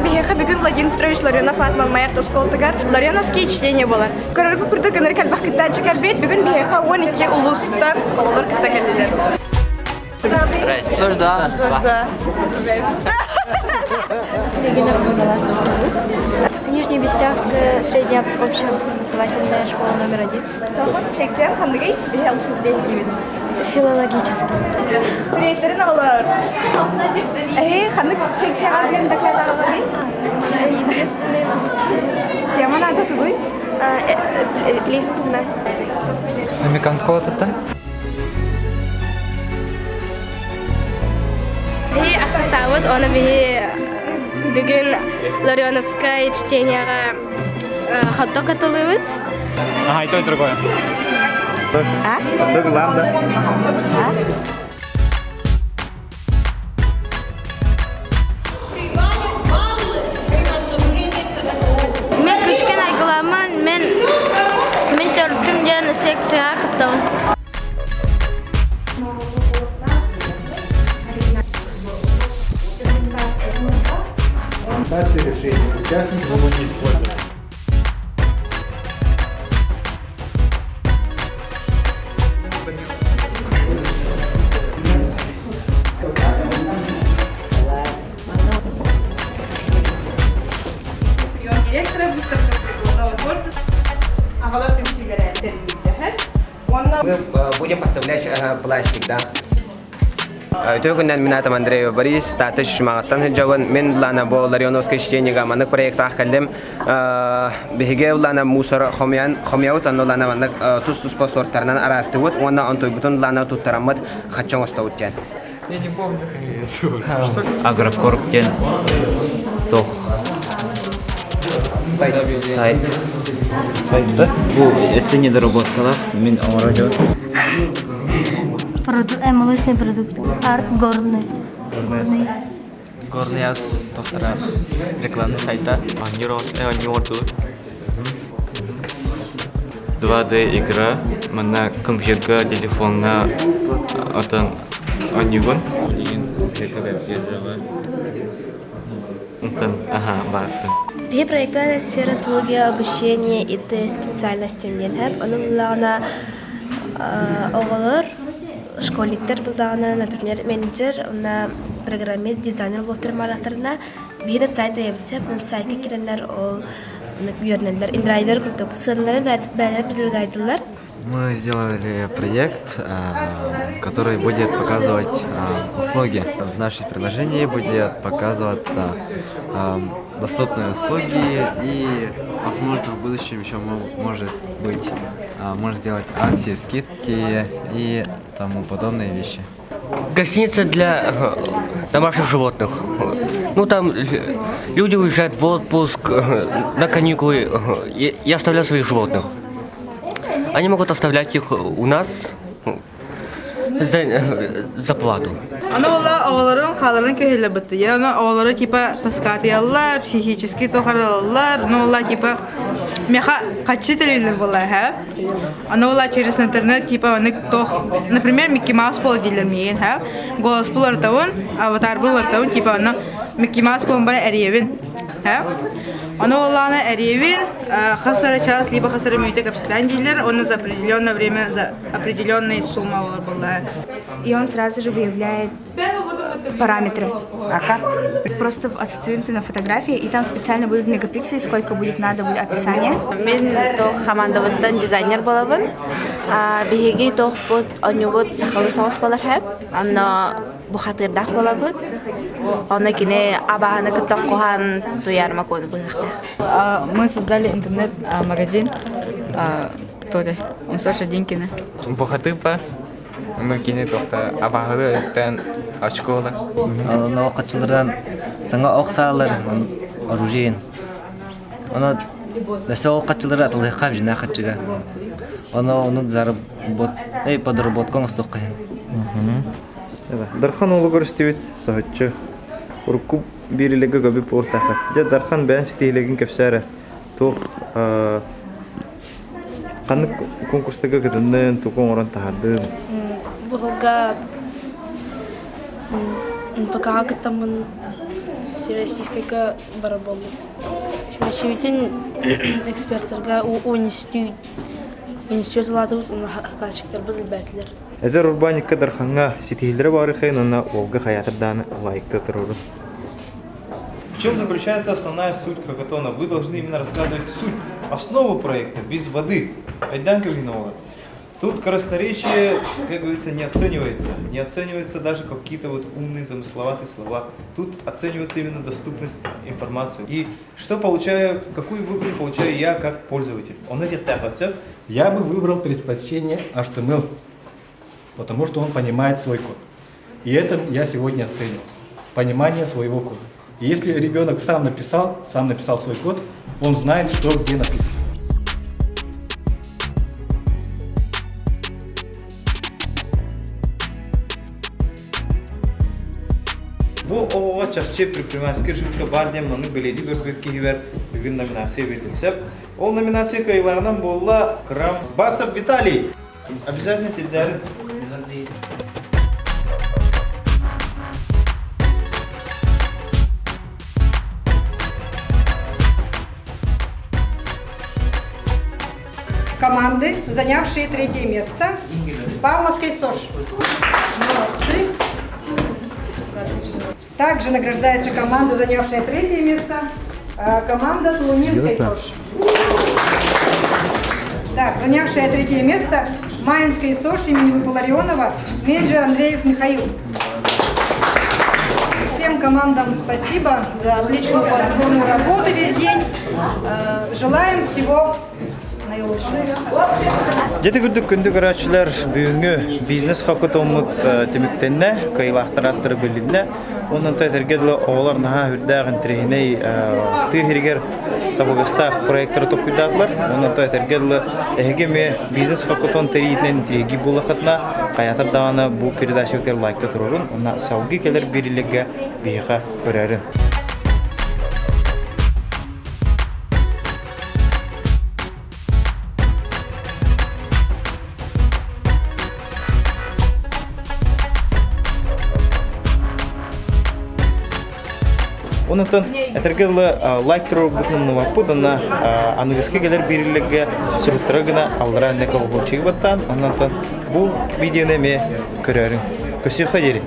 Биһиэхэ бүгүн Владимир Петрович Ларионов аат Малмайар оскуолатыгар Ларионовские чтения буолар. Көрөргө курдук ынырык элбэх кыттааччы кэлбит. Бүгүн биһиэхэ 12 улуустан оҕолор кытта кэллилэр. Зожда. Зожда. Регина Нижнебестявская средняя общеобразовательная школа номер один. Тохон секциям ханныгый? Биһи алысык диэбит. Филологический. Приветтерин оҕолор. Эһи ханнык секцияҕа билэн докладаҕаларый? Естественные науки. Тема надо тугуй? Лист туһунан. Американского таттан? Биһи ахсасаабыт, оны биһи бүгүн Ларионовскай чтенияҕа хотто катылыбыт. Ага, и то, и другое. А? Да? Мен күшкен айгыламан, мен мен төрүчүм диэн секцияҕа кыттабын. Решение участник его не использовать. Директора выставка творчества аҕалар түмсүүлэрэ тэриллибиттэр. Уонна Мы будем поставлять пластик, да. Үтүө күннэн мин аатым Андреева Борис, Таатта Чучумаҕыттан сылдьабын. Мин Лана бу Ларионовское чтениега маннык проектаах кэллим. Биһиги Лана мусор хомуйан хомуйабыт, онно Лана маннык тус-туспа сортарынан араартыбыт уонна онтуйбутун Лана туттараммыт хачча оҥостобут диэн. Я не помню. Агрокорп диэн туох сайт. Сайт, да? Бу өссө недоработкалар мин оҥоро дьон. Молочный продукт. Арт горный. Горный ас тохтара рекламный сайта. 2D игра манна компьютерга, телефоҥҥа отон оонньуугун. Онтон аха баартын. Биһи проектная сфера услуги обучения ИТ специальностям диэн хэп. Ону буллаҕына оҕолор школьниктар буллаҕына, например, менеджер, уонна программист, дизайнер буолтар маалахтарына биһи да сайт айабыт сөп, сайтка киирэннэр ол үөрэнэллэр. Индрайвер курдук сыаналарын бэйэлэрэ предлагайдылар. Мы сделали проект, который будет показывать услуги. В нашем приложении будет показываться доступные услуги и, возможно, в будущем еще может быть, можно сделать акции, скидки и тому подобные вещи. Гостиница для домашних животных. Ну, там люди уезжают в отпуск, на каникулы и оставляют своих животных. Они могут оставлять их у нас за плату. Аны ола оҕолорун хааларын көһүллэбиттийэ, ону оҕолоро типа таскаатыйаллар, психически тохараллар, ну ола типа меха хаччы төлүүллэр буолла һэ. Аны ола через интернет типа аны тох, например, Микки Маус буола дииллэр миигин һэ. Голос булартабын, аватар булартабын, типа аны Микки Маус буолан бара эрийэбин һэ. Аны оллаана эрийэбин, хас эрэ час, либо хас эрэ мүнүүтэ кэпсэтэн дииллэр, уонна за определенное время, за определенные сумма олор буолла. И он сразу же выявляет параметры. Ага. Просто ассоциируемся на фотографии, и там специально будут мегапиксели, сколько будет надо будет описание. Мин туох хамаандабыттан дизайнер буолабын. Биһиги туохпут онньубут сахалыы соҕус буолар хэп. Онно бухатыырдаах буолабыт. Онно кини абаһаны кытта куһаан туйаарма куону быһыахтаах. Мы создали интернет-магазин Тоде. Он Саша Динкина. Бухатыпа, ну кини тохта абаһылы өттөн очкола. Онно хаччылардан саҥа ох саалар оружиен. Оно өссө ол хаччылары атылыахха бжина хаччыга. Оно ону заработ эй подработка оҥостуохха Дархан уолу көрүстүбүт соһуччу. Урукку биирилэгэ көбү буолтаха. Дьэ Дархан бэйэн ситиһилэгин кэпсээрэ. Туох ханнык конкурстарга кытыннын, тугу оҥорон таһаардын? Быһылга НПК-ҕа кыттаммын Всероссийскайга барар буоллум. Сүбэтин экспертарга университет университет улаатыбыт уонна заказчиктарбыт элбээтилэр. Эдэр урбаанньыкка Дархаҥҥа ситиһиилэрэ баарыхайын уонна уолга хайаатар даҕаны лайкта турорун. В чем заключается основная суть хакатона? Вы должны именно рассказывать суть, основу проекта, без воды. Айданка виноват. Тут красноречие, как говорится, не оценивается. Не оцениваются даже какие-то вот умные, замысловатые слова. Тут оценивается именно доступность информации. И что получаю, какую выгоду получаю я как пользователь. Он этих так все. Я бы выбрал предпочтение HTML, потому что он понимает свой код. И это я сегодня оценю. Понимание своего кода. И если ребенок сам написал свой код, он знает, что где написано. Бу оҕоҕо чахчы предпринимательскай жилка баар диэн маннык бэлиэтии көрбүт киһибэр бүгүн номинация биэрдим сөп. Ол номинация кыайыылааҕынан буолла Крам Басов Виталий. Обязательно тилдээрин. Команды, занявшие третье место, Павловской СОЖ. Молодцы. Также награждается команда, занявшая третье место, команда Тулунинской СОЖ. Так, занявшая третье место Майнской СОЖ имени Ларионова, менеджер Андреев Михаил. Всем командам спасибо за отличную плодотворную работу весь день. Желаем всего наилучшего. Дьэ курдук күндү көрөөччүлэр бүгүҥҥү бизнес хакатоммут түмүктэннэ, кыайыылаахтар ааттара билиннэ. Онон этэргэ дылы оҕолор наһаа үрдээх интэриэһинэй тыа сиригэр табыгастаах проектары толкуйдаатылар. Онон этэргэ дылы эһиги эмиэ бизнес хакатон тэрийиитинэн интриги буоллаххытына хайаатар даҕаны бу передачабытыгар лайкта турорун, уонна салгыы кэлэр биэриилэргэ биһиэхэ көрөөрүн. Онтон этэргэ дылы лайк туруорбутун умнубаппыт уонна аныгыскы кэлэр биэриилэргэ суруттара гына аллараа иннэ колокольчигы баттаан оннонтон бу видеоны эмиэ көрөөрүҥ. Көрсүөххэ диэри.